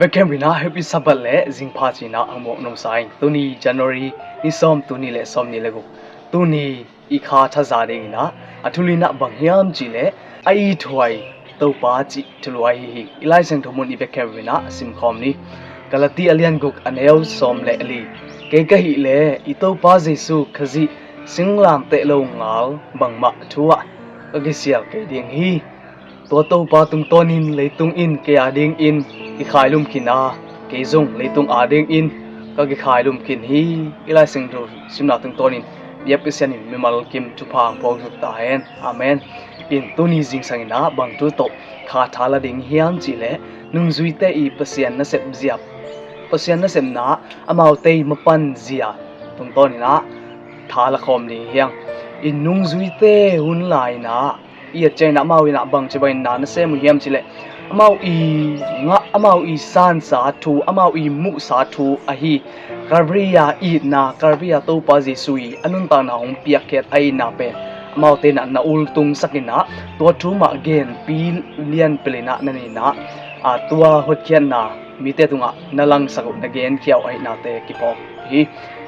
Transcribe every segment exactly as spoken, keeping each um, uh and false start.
Bek khempeuh in ah Happy Sabbath le zingpha ci-in ah hong muak nuam sa ing. Tuni January ni sawm, tuni le sawm ni le guk, tuni i kha thaza ding in ah a thulu in ah bang hiam cih leh a ithuai Topa cih thulu ahi hi. I Lai Siangtho mun i bek khempeuh in ah simkhawm ni. Galati a lian guk a neu sawm le li. Kei ka hih leh i Topa Jesu Khazih singlamteh lo ngal bangmah thu ah ka kisial kei ding hi. Tua Topa tungtawnin leitung in kei a dingin i khailum khin a, kei zong leitung a dingin ka kikhailum khin hi. I Lai Siangtho simna tungtawnin biak Pasian in mimal kim thupha hong phuang zuk ta hen. Amen. In tuni zingsang in ah bang thu tawh kha tha la ding hiam cih leh nungzuite i Pasian nasep zia, Pasian nasepna amaute i mapan zia tungtawnin ah tha la khawm ding hi hang. In nungzuite hun lai in ah i et ciangin ah amau in ah bangci bangin na na sem uh hiam cih leh amau i ngah, amau i sansa thu, amau i muhsa thu ahi Calvary a itna, Calvary a Topa Jesu i a nuntakna hong piakkhiat a itna pen amaute in ah na ultung sak in ah tua thu mah genpi lianpel in ah na nei in ah, a, tua hotkhiatna mite tungah na langsak uh, na genkhia uh ahihnate kiphawk hi.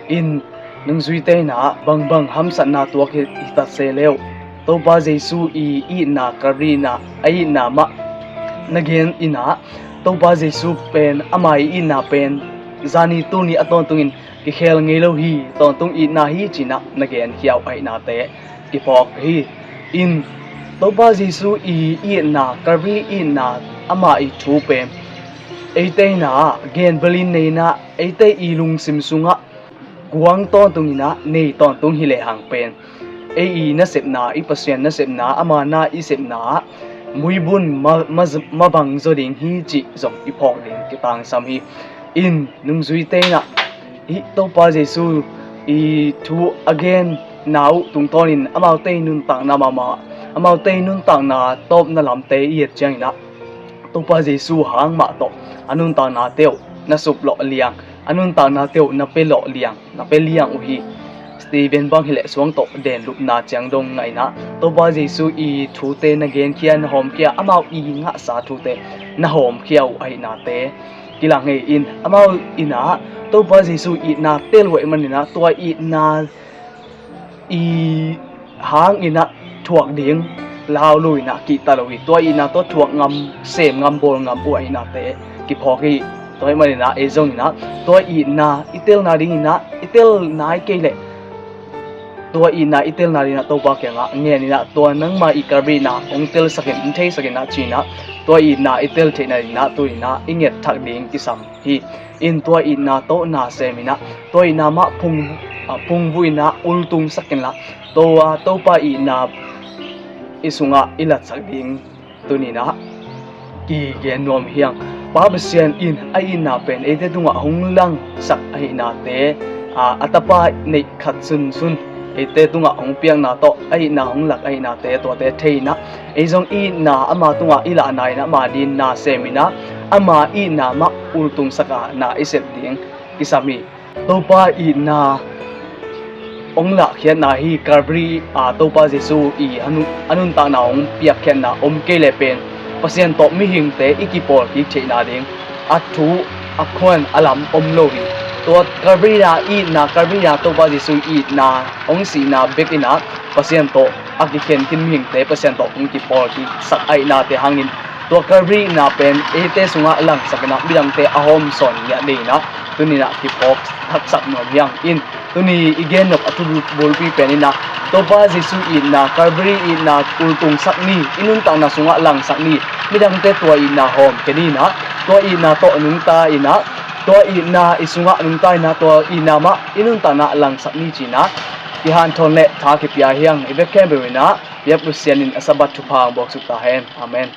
In nungzuite in ah bangbang hamsatna tuak hi, hi ta se leh uh, Topa Jesu i itna, Calvary itna, a itna mah na gen in ah Topa Jesu pen, ama i itna pen zani tuni a tawntungin kikhel ngei lo hi, tawntung itna hi ci-in ah na genkhia uh ahihnate kiphawk hi. In Topa Jesu i itna, Calvary itna, ama i thu pen eite in ah genbelin nei in ah eite i lungsim sungah guang tawntungin ah nei tawntung hi lehang pen ei i nasepna, i Pasian nasepna, ama na i sepna ah muibun ma, ma, mabang zaw ding hi cih zong i phawk ding kitangsam hi. In nungzuite in ah hih Topa Jesu i thu a genna uh tungtawnin amaute i nuntakna mahmah, amaute i nuntakna tawpna lamte i et ciangin ah Topa Jesu hang mah tawh a nuntaknate uh na suplawh liang, a nuntaknate uh na pelawh liang, na pe liang uh hi. Stephen bang hi leh suang tawh denlupna ciang dong ngah in ah Topa Jesu i thute na genkhia, na hawmkhia, amau i ngahsa thute na hawmkhia uh ahihnate kilang hi. In amau in ah Topa Jesu itna tel uh ahih manin ah tua itna i hang in ah thuak ding lau lo in ah kihta lo hi. Tua itna tawh thuak ngam, sem ngam, bawl ngam uh ahihnate kiphawk hi. Tua ahih manin ah ei zong in ah tua itna i telna ding in ah, i tel nai kei leh tua itna i telna ding in ah Topa kiangah ngen in ah tua nangma i Calvary itna hong telsak in, hong theisak in ah ci-in ah tua itna i tel theihna ding in ah tu in ah i nget thak ding kisam hi. In tua itna tawh na sem in ah tua itna mah phung, a, phungvuh in ah ultungsak in la, tua Topa itna i sungah i latsak ding tuni in ah kigen nuam hi hang. Pa Pasian in a itna pen eite tungah hong langsak ahihnate, a, a Tapa neih khat sunsun eite tungah hong piakna tawh a itna hong lak ahihnate tuate thei in ah ei zong itna ama tungah i lahna in ah ama ding na sem in ah ama itna mah ultungsak a na i sep ding kisam hi. Topa itna hong lahkhiatna hi. Calvary a Topa Jesu i a nun, a nuntakna hong piakkhiatna om kei leh pen Pasian tawh mihingte i kipawl kik theihna ding a thu, a khuan, a lam om lo hi. Tua Calvary a itna, Calvary a Topa Jesu itna hong sihna bek in ah Pasian tawh a kikhen khin mihingte Pasian tawh hong kipawl kiksak ahihnate hangin tua Calvary itna pen eite sungah langsak in ah midangte a hawmsawn ngiat ding in ah tuni in ah kiphawk thaksak nuam hi hang. In tuni i gen nop a thu bulpi pen in ah Topa Jesu itna, Calvary itna ultungsak ni, i nuntakna sungah langsak ni, midangte tua itna hawm kei ni in ah tua itna tawh nungta in ah tua itna i sungah nungta in ah tua itna mah i nuntakna langsak ni ci-in ah kihanthawn le tha kipia hi hang. I bek khempeuh in ah biak Pasian in a Sabbath thupha hong buaksuk ta hen. Amen.